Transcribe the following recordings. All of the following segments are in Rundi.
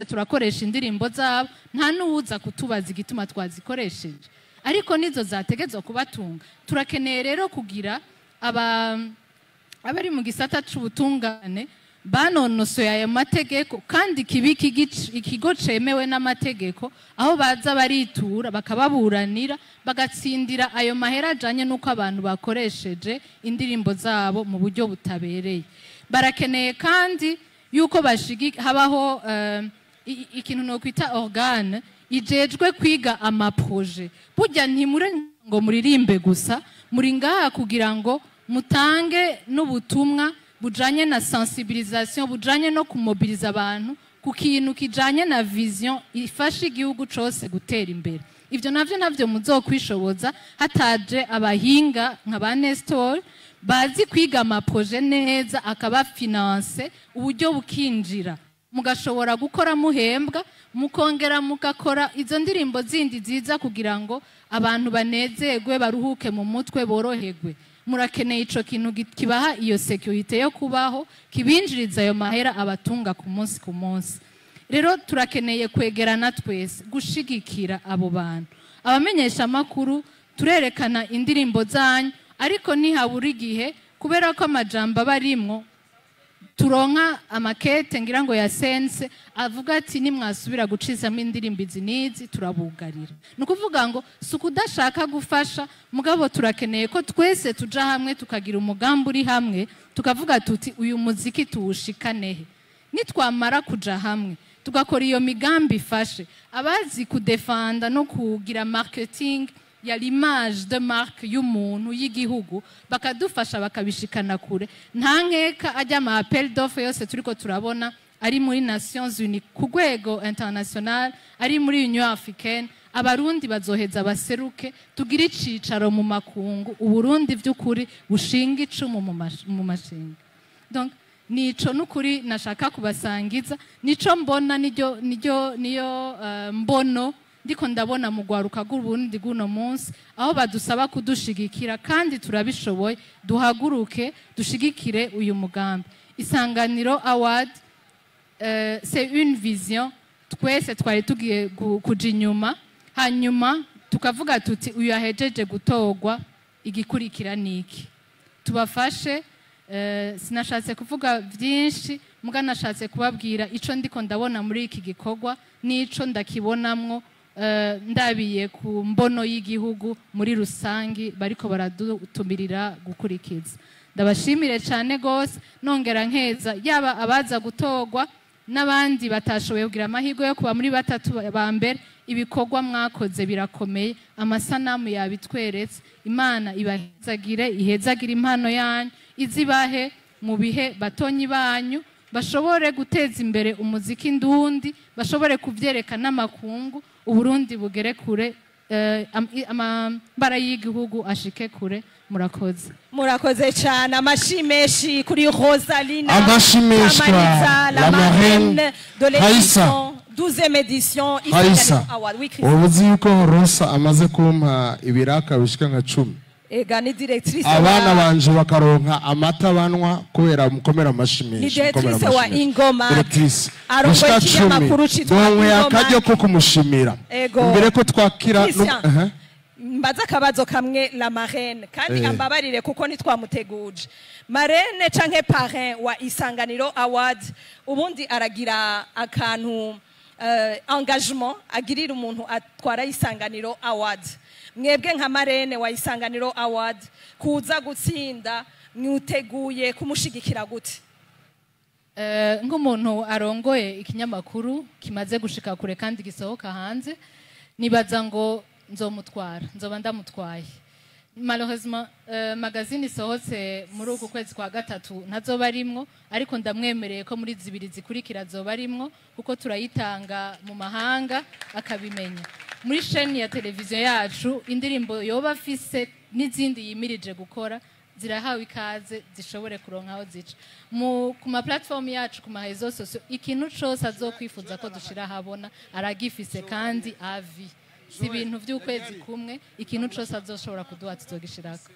Turakoresha indirimbo zabo, nta n'uwuza kutubaza igituma twazikoresheje, ariko nizo zategezwa kubatunga. Turakeneye rero kugira aba abari mu gisata c'ubutungane banonosoye ayo mategeko, kandi kibi ikigo cemewe n'amategeko, aho baza baritura bakababuranira, bagatsindira ayo mahera ajanye n'uko abantu bakoresheje indirimbo zabo mu buryo butabereye. Barakeneye kandi yuko habaho ikintu nokwita organe ijejwe kwiga ama projets. Burya ntimure ngo muririmbe gusa, muri ngaha kugira ngo mutange n'ubutumwa bujanye na sensibilisation, bujanye no kumobiliza abantu ku kintu kijanye na vision ifasha igihugu cose gutera imbere. Ivyo navyo navyo muzokwishoboza hataje abahinga nka ba Nestor, bazi kwiga ama projets neza, akaba finance, uburyo bukinjira, mugashobora gukora muhembwa, mukongera mugakora izo ndirimbo zindi ziza kugira ngo abantu banezerwe, baruhuke mu mutwe, boroherwe. Murakeneye ico kintu kibaha iyo sécurité yo kubaho, kibinjiriza ayo mahera abatunga ku munsi ku munsi. Rero turakeneye kwegerana twese gushigikira abo bantu. Abamenyesha amakuru, turerekana indirimbo zanyu, ariko ntihabura igihe, kubera ko amajambo aba arimwo, turonka amakete ngira ngo ya sense avuga ati: "Nimwasubira gucizamo indirimbo izi n'izi, turabugarira." Ni ukuvuga ngo si ukudashaka gufasha, mugabo turakeneye ko twese tuja hamwe, tukagira umugambi uri hamwe, tukavuga tuti: "Uyu muziki tuwushikanehe?" Nitwamara kuja hamwe, tugakora iyo migambi ifashe abazi kudefanda no kugira marketing ya l'image de marque y'umuntu, y'igihugu, bakadufasha bakabishikana kure, nta nkeka ajya ama appel d'offre yose turiko turabona ari muri Nations Unies ku rwego international, ari muri Union Africaine, Abarundi bazoheza baseruke, tugire icicaro mu makungu, Uburundi vy'ukuri bushinga icumu mu mashinga. Donc nico nukuri nashaka kubasangiza, nico mbona, niryo niyo mbono ndiko ndabona mu rwaruka rw'Uburundi bw'uno munsi, aho badusaba kudushigikira, kandi turabishoboye. Duhaguruke dushigikire uyu mugambi Isanganiro Award. C'est une vision twese twari tugiye kuja inyuma, hanyuma tukavuga tuti: "Uyu yahejeje gutorwa, igikurikira niki?" Tubafashe. Sinashatse kuvuga byinshi, muga nashatse kubabwira ico ndiko ndabona muri iki gikorwa n'ico ndakibonamwo, ndabiye ku mbono y'igihugu muri rusangi bariko baradutumirira gukurikiza. Ndabashimire cyane gose, nongera nkeza yaba abaza gutorwa n'abandi batashoboye kugira amahirwe yo kuba muri batatu ba mbere. Ibikorwa mwakoze birakomeye, amasanamu yabitweretse. Imana ibahezagire, ihezagire impano yanyu, izibahe mu bihe batonyi banyu, bashobore guteza imbere umuziki ndundi, bashobore kuvyereka n'amakungu, Uburundi bugere kure, amabara y'igihugu ashike kure. Murakoze. Murakoze cyane. Amashi menshi kuri Rosalina Amashi menshi kwa Kamariza, la la marraine marraine de Raissa. l'édition, 12e édition Raissa. Isanganiro Award. Oui, Christian. Ubu uzi yuko Rosa amaze kumpa ibiraka bishika nka 10? Ega ni directrice Abana wa banje bakaronka amata banwa kubera mukomera amashi Ni menshi, mukomera directrice wa amashi menshi. Ingoma. Directrice Arongoye bishika ikinyamakuru 10. citwa Ndonke Ingoma. akaryo ko kumushimira Ego. mbere ko twakira Christian. Aha. Mbaza akabazo kamwe la marraine, kandi ambabarire kuko ntitwamuteguje. Marraine canke parrain wa Isanganiro Award, ubundi aragira akantu engagement agirira umuntu atwara Isanganiro Award. Mwebwe nka marraine wa Isanganiro Award, kuza gutsinda, mwuteguye kumushigikira gute? Nk'umuntu arongoye ikinyamakuru kimaze gushika kure kandi gisohoka hanze, nibaza ngo nzomutwara, nzoba ndamutwaye. Malheureusement, magazine isohotse muri uku kwezi kwa gatatu ntazoba arimwo, ariko ndamwemereye ko muri zibiri zikurikira azoba arimwo, kuko turayitanga mu mahanga akabimenya. Muri chaîne ya televiziyo yacu, indirimbo yoba afise n'izindi yimirije gukora zirahawe ikaze, zishobore kuronka aho zica mu ku ma platform yacu, ku ma réseaux sociaux. Ikintu cose azokwifuza ko dushira ahabona aragifise, kandi avi si ibintu by'ukwezi kumwe. Ikintu cose azoshobora kuduha tuzogishirako.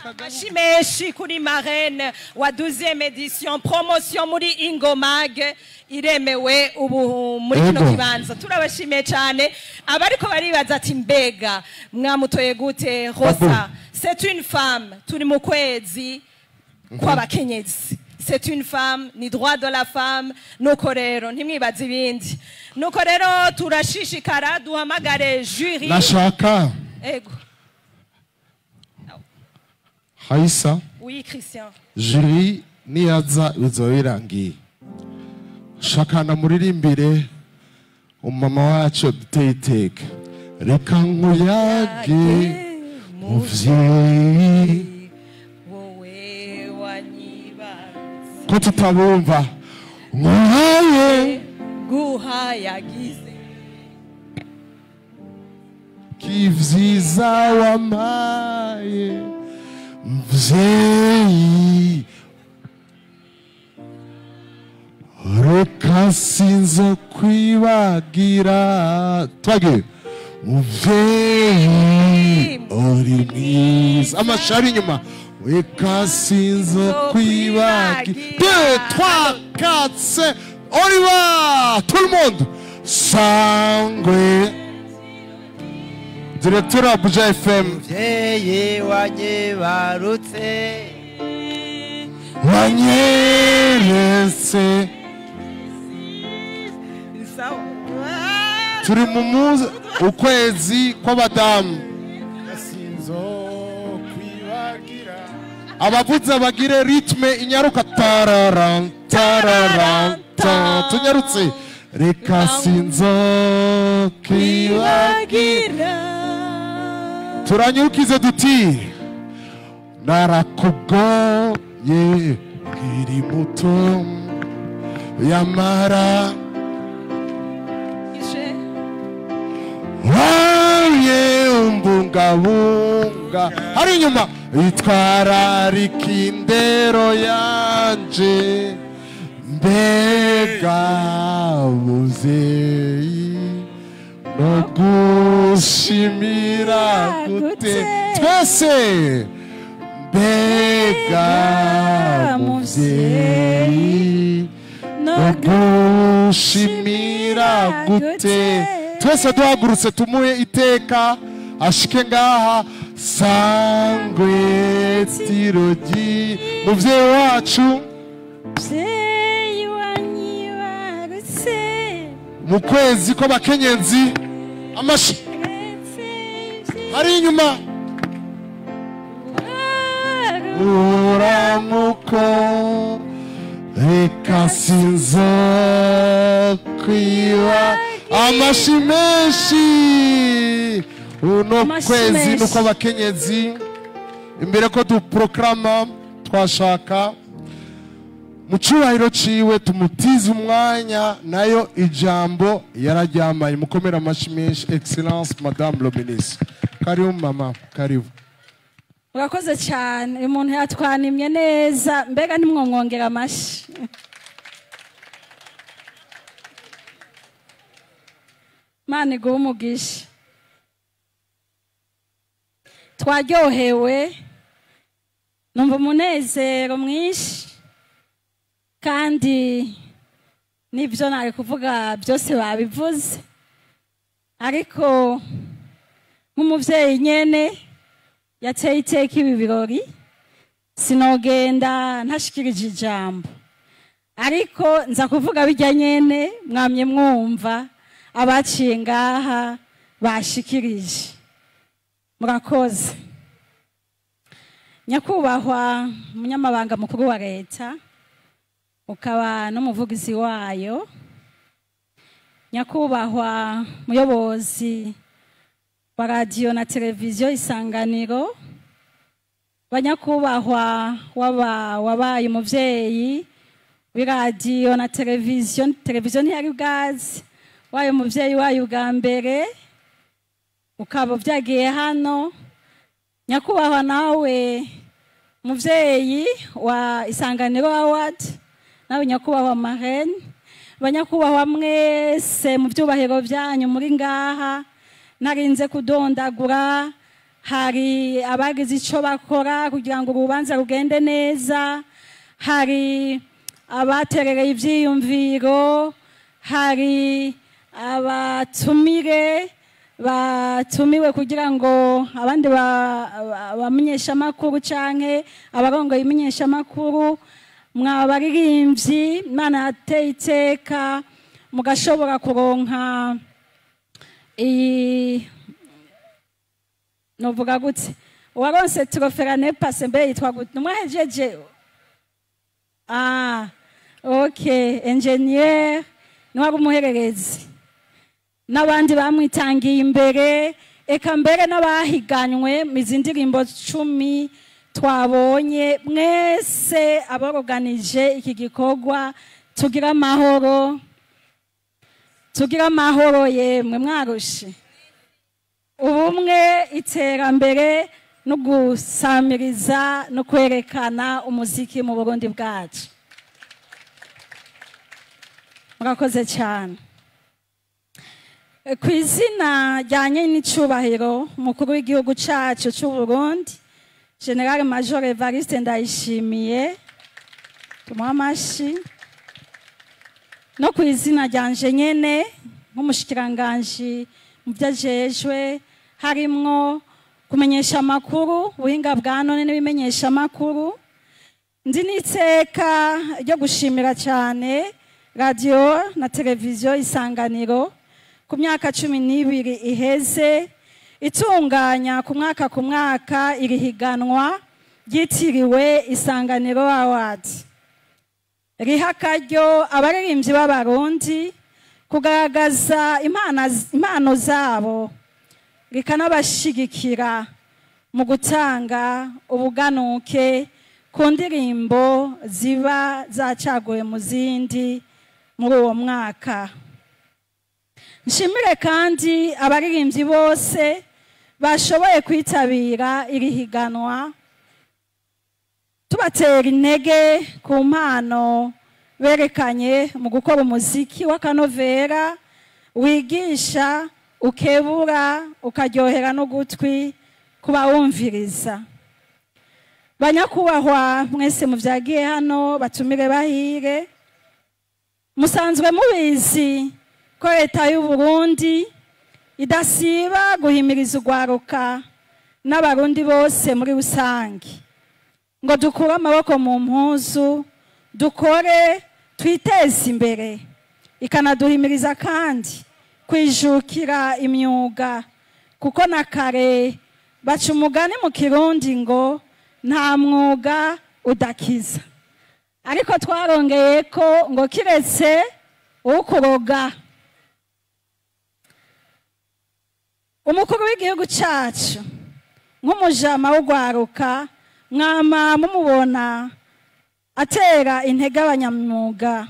Amashi menshi kuri marraine wa 12e edition, promotion muri Ingomag iremewe ubu muri kino kibanza. Turabashimiye cyane. Abariko baribaza ati mbega mwamutoye gute Rosa? C'est une femme, turi mu kwezi kw'abakenyezi. C'est une femme, ni droit de la femme. Nuko rero ntimwibaze ibindi. Nuko rero turashishikara, duhamagare jury. Nashaka. Ego. Haisa. Oui, Christian. Jury niyaza bizoba birangiye. Shakana muririmbire umama wacu duteye iteka. Reka nkuyage muvyeyi, wowe wanyibarutse, ko tutabumva nkuhaye guhayagize kivyiza wampaye mvyeyi, reka sinzo kwibagira. Twagiye muvyeyi uri mwiza, amashari inyuma, reka sinzo kwibagira. 2 3 4 5, on y va tout le monde. Sangwe directeur wa Buja FM, muvyeyi wanyibarutse, wanyeretse. Turi mu ukwezi kw'abadamu, abavuza bagire ritme inyaruka, tararan tararan ta, tunyarutse. Reka sinzo kwibagira. Turanyukize duti narakugoye nkiri muto, yamara waye umbungabunga. Hari inyuma itwararika indero yanje, mbega muvyeyi no gushimira gute twese, mbega muvyeyi no gushimira gute. Twese duhagurutse tumuhe iteka ashike ngaha. Sangwe tirogi muvyeyi wacu mu kwezi kw'abakenyezi, amashi hari inyuma uramuko, reka sinzo kwiba. Amashi menshi uno kwezi nuko abakenyezi, imbere ko duprograma twashaka mu cyubahiro ciwe tumutize umwanya, nayo ijambo yararyamaye. Mukomera amashi menshi Excellence Madame le Ministre. Karibu mama, karibu. Urakoze cyane, uyu muntu yatwanimye neza, mbega ntimwongera amashi. Mana iguhe umugisha. Twaryohewe, numva umunezero mwinshi, kandi nibyo nari kuvuga byose babivuze, ariko nk'umuvyeyi nyene yateye iteka ibi birori, sinogenda ntashikirije ijambo, ariko nza kuvuga bijya nyene mwamye mwumva abaciye ngaha bashikirije. Murakoze. Nyakubahwa umunyamabanga mukuru wa leta, ukaba n'umuvugizi wayo, nyakubahwa muyobozi wa radiyo na televiziyo Isanganiro, banyakubahwa wabaye umuvyeyi w'iradiyo na televiziyo, televiziyo ntiyari bwazi, wayo umuvyeyi wayo ubwa mbere, ukaba vyagiye hano. Nyakubahwa nawe muvyeyi wa Isanganiro Award, nawe nyakubahwa marraine, banyakubahwa mwese mu byubahiro byanyu muri ngaha, narinze kudondagura Hari abagize icyo bakora kugira ngo urubanza rugende neza, hari abaterereye ibyiyumviro, hari abatumire batumiwe kugira ngo abandi bamenyeshamakuru canke abarongoye imenyeshamakuru, mwabaririmbyi Imana yateye iteka mugashobora kuronka iyi, novuga gute, uwaronse trophée l'année passée mbe yitwa gute? Numwahejeje? Ah, ok, engineer niwari umuhererezi n'abandi bamwitangiye imbere, eka mbere n'abahiganywe mu izi ndirimbo 10 twabonye. Mwese aboroganije iki gikorwa, tugira amahoro, tugira amahoro. Yemwe mwarushe. Ubumwe, iterambere no gusamiriza no kwerekana umuziki mu Burundi bwacu. Murakoze cyane. Ku izina rya n'icubahiro umukuru w'igihugu cacu c'u Burundi, Général Major Evariste Ndayishimiye, tumuha amashi, no ku izina ryanje nyene nk'umushikiranganji mu vyo ajejwe harimwo kumenyesha amakuru, ubuhinga bwa none n'ibimenyesha amakuru, ndi n'iteka ryo gushimira cyane radiyo na televiziyo Isanganiro ku myaka 12 iheze itunganya ku mwaka ku mwaka iri higanwa ryitiriwe Isanganiro Award, riha akaryo abaririmbyi b'Abarundi kugaragaza impano zabo, rikanabashigikira mu gutanga ubuganuke ku ndirimbo ziba zacaguwe mu zindi muri uwo mwaka. Nshimire kandi abaririmbyi bose bashoboye kwitabira iri higanwa, tubatera intege ku mpano berekanye mu gukora umuziki w'akanovera wigisha, ukebura, ukaryohera n'ugutwi kubawumviriza. Banyakubahwa mwese muvyagiye hano, batumire bahire, musanzwe mubizi ko leta y'u Burundi idasiba guhimiriza urwaruka n'Abarundi bose muri rusange ngo dukure amaboko mu mpuzu, dukore twiteze imbere. Ikanaduhimiriza kandi kwijukira imyuga, kuko na kare baca umugani mu Kirundi ngo nta mwuga udakiza, ariko twarongeye ko ngo kiretse ukuroga. Umukuru w'igihugu cacu nk'umujama w'urwaruka, mwama mumubona atera intege abanyamwuga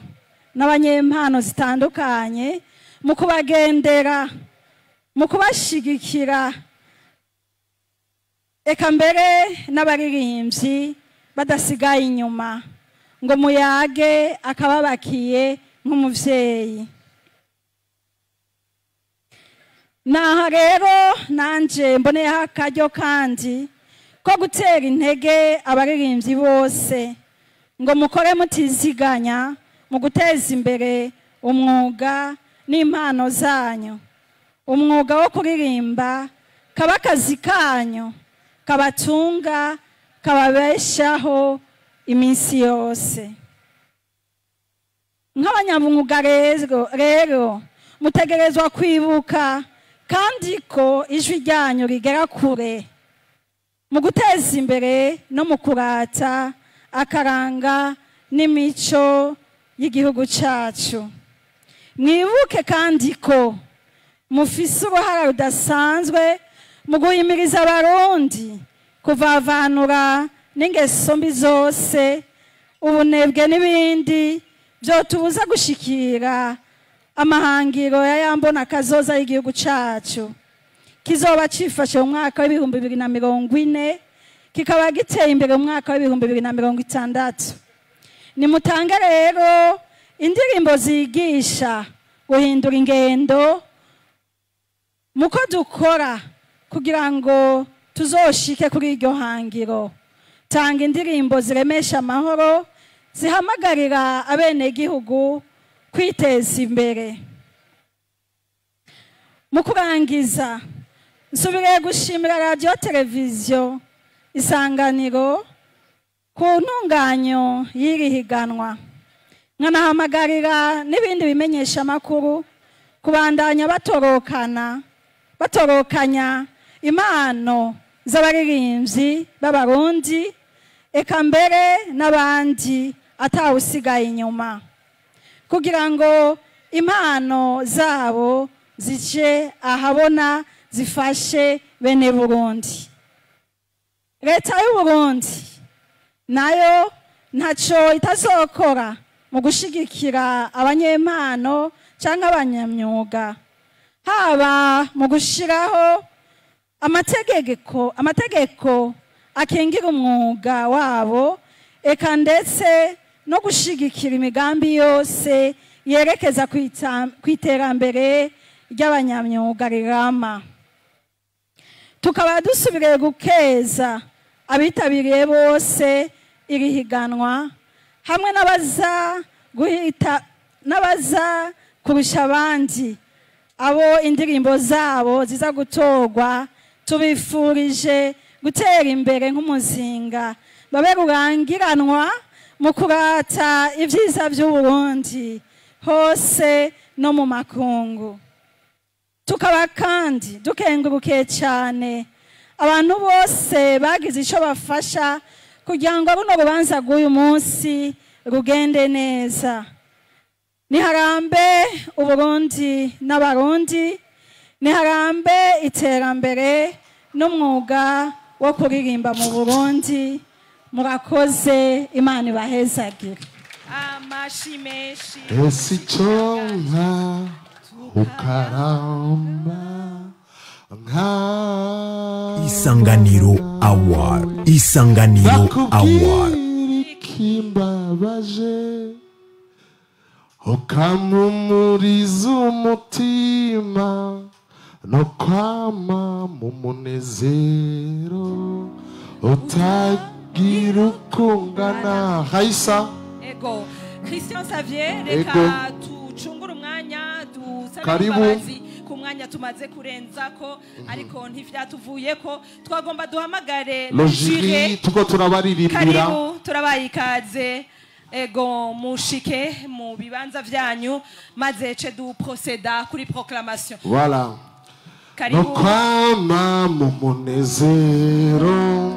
n'abanyempano zitandukanye mu kubagendera, mu kubashigikira, eka mbere n'abaririmbyi badasigaye inyuma ngo muyage akababakiye nk'umuvyeyi. Naha rero nanje mboneyeho akaryo kandi ko gutera intege abaririmbyi bose ngo mukore mutiziganya mu guteza imbere umwuga n'impano zanyu. Umwuga wo kuririmba kaba akazi kanyu kabatunga, kababeshaho iminsi yose. Nk'abanyamwuga rero mutegerezwa kwibuka kandi ko ijwi ryanyu rigera kure mu guteza imbere no mu kurata akaranga n'imico y'igihugu cacu. Mwibuke kandi ko mufise uruhara rudasanzwe mu guhimiriza Abarundi kuvavanura n'ingeso mbi zose, ubunebwe n'ibindi byotubuza gushikira amahangiro ya yambona kazoza y'igihugu cacu kizoba cifashe mu mwaka w'2040, kikaba giteye imbere mu mwaka w'2060. Nimutange rero indirimbo zigisha guhindura ingendo muko dukora kugira ngo tuzoshike kuri iryo hangiro. Tanga indirimbo ziremesha amahoro, zihamagarira abenegihugu kwiteza imbere. Mu kurangiza, nsubire gushimira radio televiziyo Isanganiro ku ntunganyo y'iri higanwa, nkanahamagarira n'ibindi bimenyesha amakuru kubandanya batorokanya impano z'abaririmbyi b'Abarundi, eka mbere n'abandi atawusigaye inyuma, kugira ngo impano zabo zice ahabona zifashe bene Burundi. Leta y'u Burundi nayo ntaco itazokora mu gushigikira abanyempano canke abanyamyuga, haba mu gushiraho amategeko akingira umwuga wabo, eka ndetse no gushigikira imigambi yose yerekeza kwiterambere ry'abanyamyuga rirama. Tukaba dusubiriye gukeza abitabiriye bose iri higanwa, hamwe n'abaza kurusha abandi abo indirimbo zabo ziza gutorwa. Tubifurije gutera imbere nk'umuzinga, babe rurangiranwa mu kurata ibyiza by'Uburundi hose no mu makungu. Tukaba kandi dukengurukiye cyane abantu bose bagize icyo bafasha kugira ngo runo rubanza rw'uyu munsi rugende neza. Niharambe Uburundi n'Abarundi, niharambe iterambere n'umwuga wo kuririmba mu Burundi. Murakoze, Imana ibahezagire. Amashi menshi. Ese icyonka ukaramba nka Isanganiro Award. Isanganiro Award. Ikimbabaje ukamumuriza umutima no kwama mu munezero utagira ukungana. Haisa. Ego Christian Xavier, reka tucungure umwanya, dusabe imbabazi ku mwanya tumaze kurenzako, ariko ntivyatuvuyeko. Twagomba duhamagare Logiri, tuko turabaririmbira. Karibu, turabaye ikaze. Ego mushike mu bibanza vyanyu maze ce du proceda kuri proclamation. Voilà. Karibu. No kwama mu munezero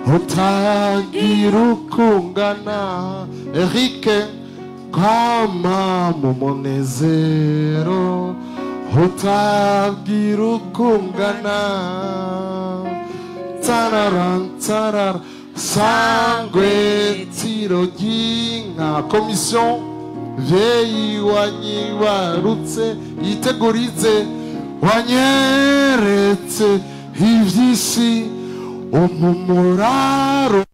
utagira ukungana. Eric, kwama mu munezero utagira ukungana. Tararan tarar sangwe tiro ry'inka. Commission vyeyi wanyibarutse yitegurize, wanyeretse ivy'isi umumuraro.